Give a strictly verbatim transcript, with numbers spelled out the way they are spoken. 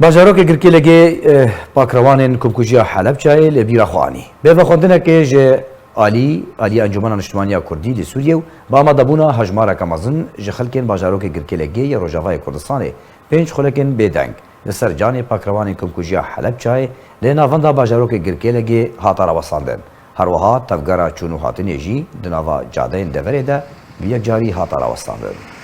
Bajarokê Girkêlegê, eh, pakrewanên komkujiya Helebçayê li bîra xwe anî. Bi vexwendinekê ji alî, alî Encûmena Niştimaniya Kurdî li Sûriyê û bi amadebûna hejmareke mezin ji xelkên bajarokê Girkêlegê yê Rojavayê Kurdistanê, pênc xulekên bêdeng li ser canê pakrewanên komkujiya Helebçayê li navenda bajarokê Girkêlegê hate rawestandin. Her wiha tevgera çûn û hatinê jî di nava cadeyên deverê de bi yekcarî hate rawestandin.